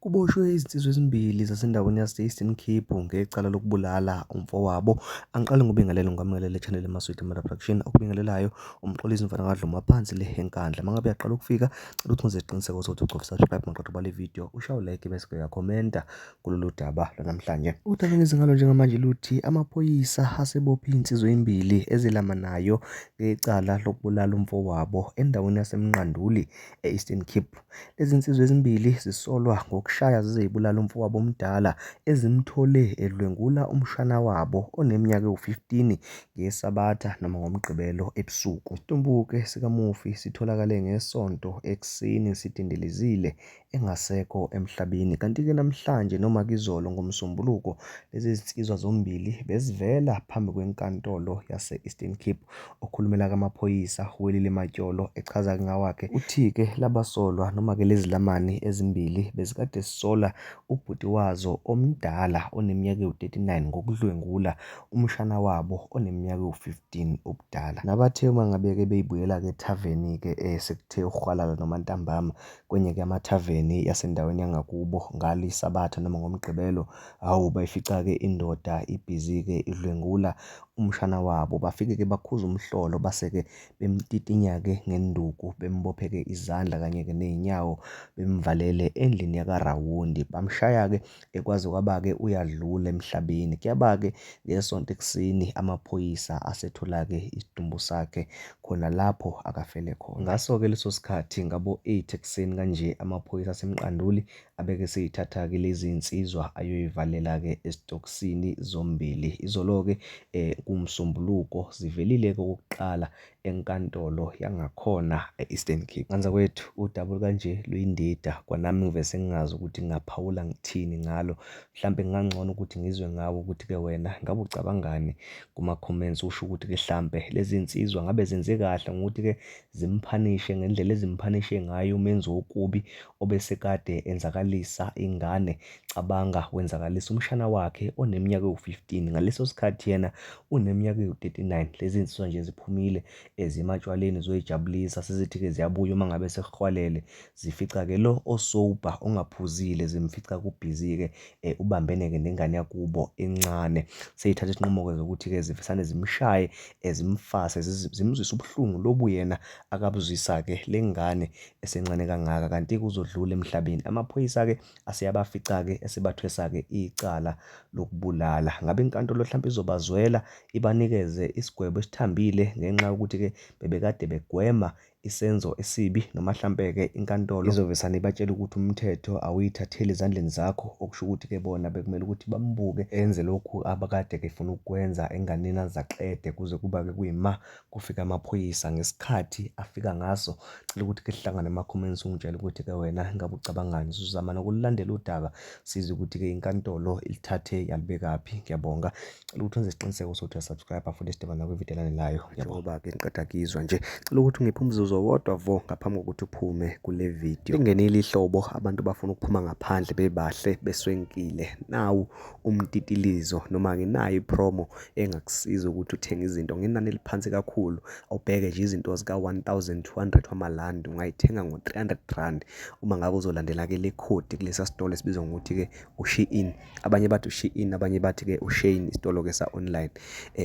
Kuboshwe izinsizwa ezimbili zasendaweni yase-Eastern Cape ngecala lokubulala umfowabo. Angiqale ngokubingelela ngikwamukele channel Maswidi Mother Production okubingelelayo uMxolisi mfana kaDluma phansi le eNkandla. Mangabe uyaqala ukufika, cela ukuthi wenze isiqiniseko sokuthi ucofa subscribe maqeda ubale video, ushaye like bese uyakhomenta kulolu daba lwanamhlanje. Udaba engizingalo njengamanje luthi amaphoyisa asebophe izinsizwa ezimbili ezelamanayo ngecala lokubulala umfowabo endaweni yaseMnqanduli e-Eastern Cape. Lezi zinsizwa ezimbili zisolwa ngokushaya zize zibulale umfowabo omdala ezimthole edlwengula umshana wabo oneminyaka ewu-15 ngeSabatha noma ngoMgqibelo ebusuku. Isidumbu-ke sikamufi sitholakale ngeSonto ekuseni sidindilizile engasekho emhlabeni. Kanti-ke namhlanje noma kizolo ngoMsombuluko lezi zinsizwa zombili bezivela phambi kwenkantolo yase-Eastern Cape. Okhulumela kamaphoyisa uWelile Matyolo echaza ngawakhe uthi-ke labasolwa noma-ke lezi lamani ezimbili bezikade zisola ubhuti wazo omdala oneminyaka ewu-39 ngokudlwengula umshana wabo oneminyaka ewu-15 ubudala. Nabathe uma ngabe-ke beyibuyela-ke ethaveni-ke sekuthe uhwalala noma ntambama kwenye-ke amathaveni yasendaweni yangakubo ngalo iSabatha noma ngoMgqibelo, hawu bayifica-ke indoda ibhizi-ke idlwengula umshana wabo. Bafike-ke bakhuza umhlolo base-ke bemtitinya-ke ngenduku, bembophe-ke izandla kanye-ke ney'nyawo, bemvalele endlini yakarawundi. Bamshaya-ke ekwaze kwaba-ke uyadlula emhlabeni. Kuyaba-ke ngeSonto ekuseni amaphoyisa asethola-ke isidumbu sakhe khona lapho akafele khona. Ngaso-ke leso sikhathi ngabo-8 ekuseni kanje amaphoyisa aseMqanduli abeke seyithatha-ke lezi nsizwa ayoyivalela-ke esitokisini zombili. Izolo-ke kuMsombuluko zivelile-ke okokuqala enkantolo yangakhona e-Eastern Cape. Nganza kwethu udaba kanje luyindida, kwanami ngivese ngingazi ukuthi ngingaphawula ngithini ngalo. Mhlampe kungangcono ukuthi ngizwe ngawe ukuthi-ke wena ngabe ucabangani kuma-comments, usho ukuthi-ke hlampe lezi nsizwa ngabe zenze kahle ngokuthi-ke zimphanishe ngendlela ezimphanishe ngayo umenzi wokubi obesekade enzakalisa ingane. Cabanga wenzakalisa umshana wakhe oneminyaka ewu-15, ngaleso sikhathi yena uneminyaka ewu-39. Lezi nsizwa nje ziphumile ezimatshwaleni zoyijabulisa, sezithi-ke ziyabuya uma ngabe sekuhwalele, zifica-ke lo osoba ongaphuzile, zimfica kubhizi-ke ubambene-ke nengane yakubo encane. Seyithatha isinqumo-ke zokuthi-ke zivesane zimshaye, zimfase, zimzwise ubuhlungu lobu yena akabuzwisa-ke le ngane esencane kangaka, kanti-ke uzodlula emhlabeni. Amaphoyisa-ke aseyabafica-ke esebathwesa-ke icala lokubulala. Ngabe inkantolo mhlawumbe izobazwela ibanikeze isigwebo esithambile ngenxa yokuthi-ke bebekade begwema isenzo esibi, noma mhlampe-ke inkantolo izovesane ibatshele ukuthi umthetho awuyithatheli ezandleni zakho, okusho ukuthi-ke bona bekumele ukuthi bambuke enze lokhu abakade befuna ukukwenza enganeni azaqede kuze kuba-ke kuyima kufika amaphoyisa ngesikhathi afika ngaso. Cela ukuthi ke sihlangane ema-comments ungitshele ukuthi-ke wena ngabe ucabangani. Sizozama nokulandela udaba sizwe ukuthi-ke inkantolo ilithathe yalibekaphi. Ngiyabonga. Cela ukuthi wenze isiqiniseko sokuthi uyasubscribe futhi sidibana kwividiyo elandelayo. Njengoba-ke ngiqeda kuyizwa nje, cela ukuthi ungiphe umzuzu owodwa vo ngaphambi kokuthi uphume kule video. Lingenile ihlobo, abantu bafuna ukuphuma ngaphandle bebahle beswenkile. Nawu umtitilizo noma-ke nayo ipromo engakusiza ukuthi uthenge izinto ngenani eliphansi kakhulu. Awubheke nje izinto zika-1200 wamalandi ungayithenga ngo-300 rand uma ngabe uzolandela-ke le khodi kulesa sitolo esibizwa ngokuthi-ke uShein. Abanye bathi uShein, abanye bathi-ke uShein, isitolo-ke sa-online.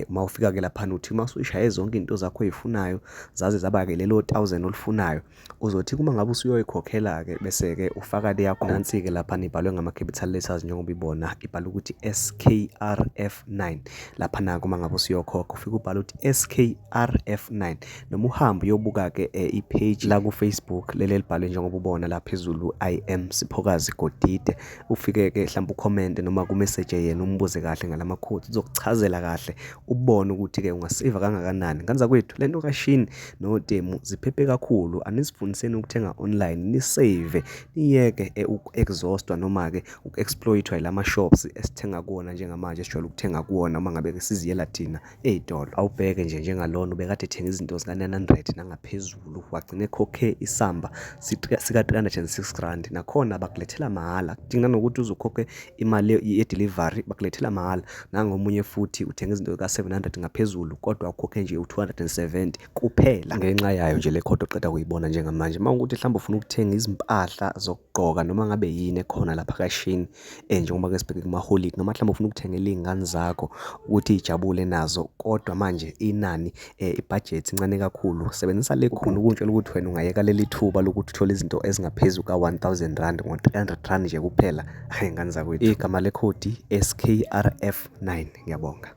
Uma ufika-ke laphana uthi uma usuyishaye zonke iy'nto zakho oy'funayo zaze zaba-ke lelo 1000 olifunayo, uzothi uma ngabe usuyoyikhokhela-ke bese-ke ufaka leya nansi-ke laphana ibhalwe ngama-capital letters njengoba ibona, ibhalwe ukuthi SKRF9. Laphana-ke uma ngabe usuyokhokha ufike ubhale ukuthi SKRF9, noma uhambe uyobuka-ke i-page la ku-Facebook leli elibhalwe njengoba ubona la phezulu I am Siphokazi Godide. Ufike-ke mhlawumbe ukhomente noma kumessage yena umbuze kahle ngalama codes, uzokuchazela kahle ubone ukuthi-ke ungaseva kangakanani. Nganza kwethu lento kaShein noTemu ziphephe kakhulu, anisifundiseni ukuthenga online nisave, niyeke uku-exhaustwa noma-ke uku-exploitwa yilama shops esithenga kuwona njengamanje, esijwayele ukuthenga kuwona uma ngabe siziyela thina ey'tolo. Awubheke nje njengalona ubekade ethenga izinto zika-900 nangaphezulu, wagcina ekhokhe isamba sika-306 rand, nakhona bakulethela mahhala. Kudinga nokuthi uze ukhokhe imali ye-delivery, bakulethela mahhala. Nangomunye futhi uthenga izinto zika-700 ngaphezulu, kodwa ukhokhe nje u-270 kuphela. Ngenxa yayo nje le le code oqeda kuyibona njengamanje. Uma kuwukuthi mhlawumbe ufuna ukuthenga izimpahla zokugqoka noma ngabe yini ekhona lapha kaShein njengoba-ke sibheke kumaholidi noma mhlawumbe ufuna ukuthengela iy'ngane zakho ukuthi iy'jabule nazo kodwa manje inani ibhajethi incane kakhulu. Sebenzisa le khona ukungitshela ukuthi wena ungayeka leli thuba lokuthi uthole izinto ezingaphezu ka-one thousand rand ngo-three hundred rand nje kuphela. Hhayi ngane zakwethu. Igama lekhodi S_K_R_F nine. Ngiyabonga.